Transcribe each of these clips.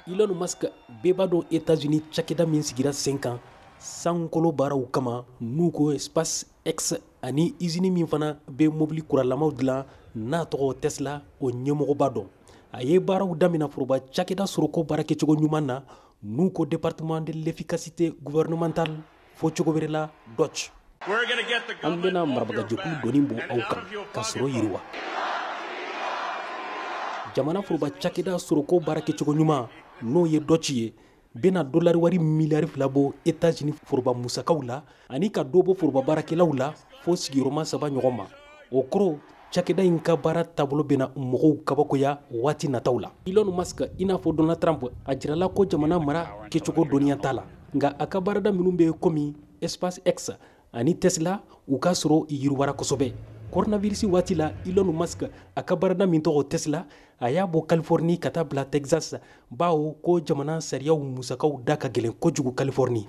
Elon Musk, bɛɛ b'a dɔn, États-Unis cakɛda min sigira sen kan sankolo baaraw kama, n'u ko SpaceX, ani usine min fana bɛ mobili kuralamaw dilan n'a tɔgɔ Tesla, o ɲɛmɔgɔba dɔn. A ye baaraw daminɛ foroba cakɛda sɔrɔko baarakɛcogo ɲuman na, n'u ko Département de l'efficacité gouvernementale, fɔ cogo wɛrɛ la DOGE. An bɛna marabagajɛkulu dɔɔni bɔ aw kan ka sɔrɔ yiriwa. Jamana foroba cakɛda sɔrɔko baarakɛcogo ɲuman, n'o ye DOGE ye, bɛna dolari wari miliyari 2 bɔ États-Unis foroba musakaw la, ani ka dɔ bɔ foroba baarakɛlaw la fo sigiyɔrɔma saba ɲɔgɔn ma. O kɔrɔ, cakɛda in ka baara taabolo bɛna mɔgɔw kabakoya waati nataw la. Elon Musk, i n'a fɔ Donald Trump, a jirala ko jamana mara kɛcogo dɔnniya t'a la, nka a ka baarada minnu bɛ komi SpaceX ani Tesla, u ka sɔrɔ yiriwara kosɛbɛ. Coronavirus waati la, Elon Musk a ka baarada min tɔgɔ Tesla, a y'a bɔ Californie ka taa bila Texas, bawo ko jamana sariyaw musakaw da ka gɛlɛn kojugu Californie.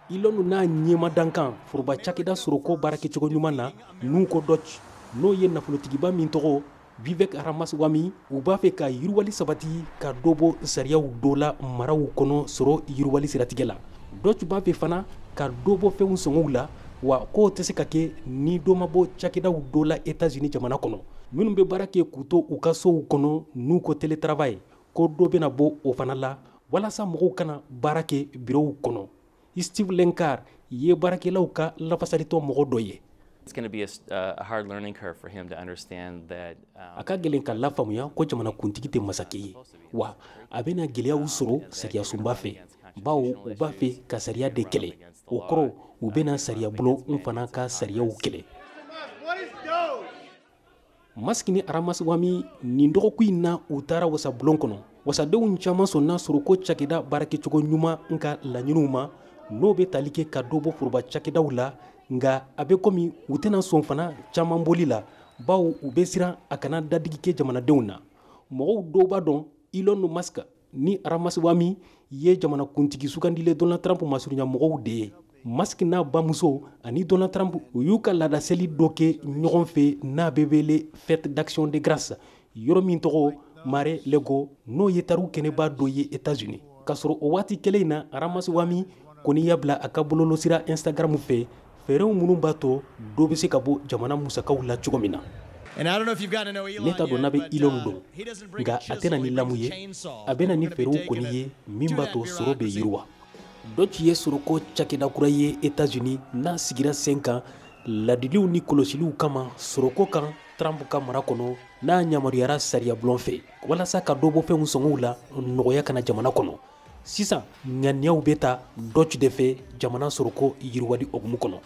Elon n'a ɲɛma dankan foroba cakɛda sɔrɔko baarakɛcogo ɲuman na, n'u ko DOGE, n'o ye nafolotigiba min tɔgɔ Vivek Ramaswamy, u b'a fɛ ka yiriwali sabati, ka dɔ bɔ sariyaw dɔ la maraw kɔnɔ sɔrɔ yiriwali siratigɛ la. DOGE b'a fɛ fana ka dɔ bɔ fɛnw sɔngɔw la, wa k'o tɛ se ka kɛ ni dɔ ma bɔ cakɛdaw dɔ la États-Unis jamana kɔnɔ minnu bɛ baara kɛ k'u to u ka sow kɔnɔ, n'u ko télétravail, ko dɔ bɛna bɔ o fana la walasa mɔgɔw kana baara kɛ bureauw kɔnɔ. Steve Lenkar ye baarakɛlaw ka lafasalitɔn mɔgɔ dɔ ye. It's going to be a hard learning curve for him to understand that. A ka gɛlɛn ka lafaamuya ko jamanakuntigi tɛ masakɛ ye, wa a bɛna gɛlɛyaw sɔrɔ sariyasunba fɛ, bawo u b'a fɛ ka sariya de kɛlɛ. O kɔrɔ, u bɛna sariya bulon fana ka sariyaw kɛlɛ. Musk ni Ramaswamy, nin dɔgɔkun in na, u taara wasabulon kɔnɔ. Wasadenw caman sɔnna sɔrɔko cakɛda baarakɛcogo ɲuman ka laɲiniw ma, n'o bɛ tali kɛ ka dɔ bɔ foroba cakɛdaw la, nka a bɛ komi u tɛna sɔn fana caman bɔli la, bawo u bɛ siran a kana dadigi kɛ jamanadenw na. Mɔgɔw dɔw b'a dɔn Elon Musk ni Ramaswamy ye jamanakuntigi sugandilen Donald Trump masurunya mɔgɔw de ye. Musk n'a bamuso ani Donald Trump, u y'u ka laadaseli dɔ kɛ ɲɔgɔn fɛ n'a bɛ wele Fête d'action de grâce, yɔrɔ min tɔgɔ Mar-a-Lago, n'o ye tariw kɛnɛba dɔ ye États-Unis. K'a sɔrɔ o waati kelen in na, Ramaswamy kɔni y'a bila a ka bɔlɔlɔsira Instagram fɛ fɛɛrɛw minnu b'a to dɔ bɛ se ka bɔ jamana musakaw la cogo min na. Ne t'a dɔn n'a bɛ Elon dɔn, nka a tɛna ni lamu ye, a bɛna ni fɛɛrɛw kɔni ye min b'a to sɔrɔ bɛ yiriwa. DOGE ye sɔrɔko cakɛda kura ye États-Unis n'a sigira sen kan ladiliw ni kɔlɔsiliw kama sɔrɔko kan Trump ka mara kɔnɔ, n'a yamaruyara sariya bulon fɛ walasa ka dɔ bɔ fɛnw sɔngɔw la, nɔgɔya kana jamana kɔnɔ. Sisan ŋaniyaw bɛ ta DOGE de fɛ jamana sɔrɔko yiriwali hokumu kɔnɔ.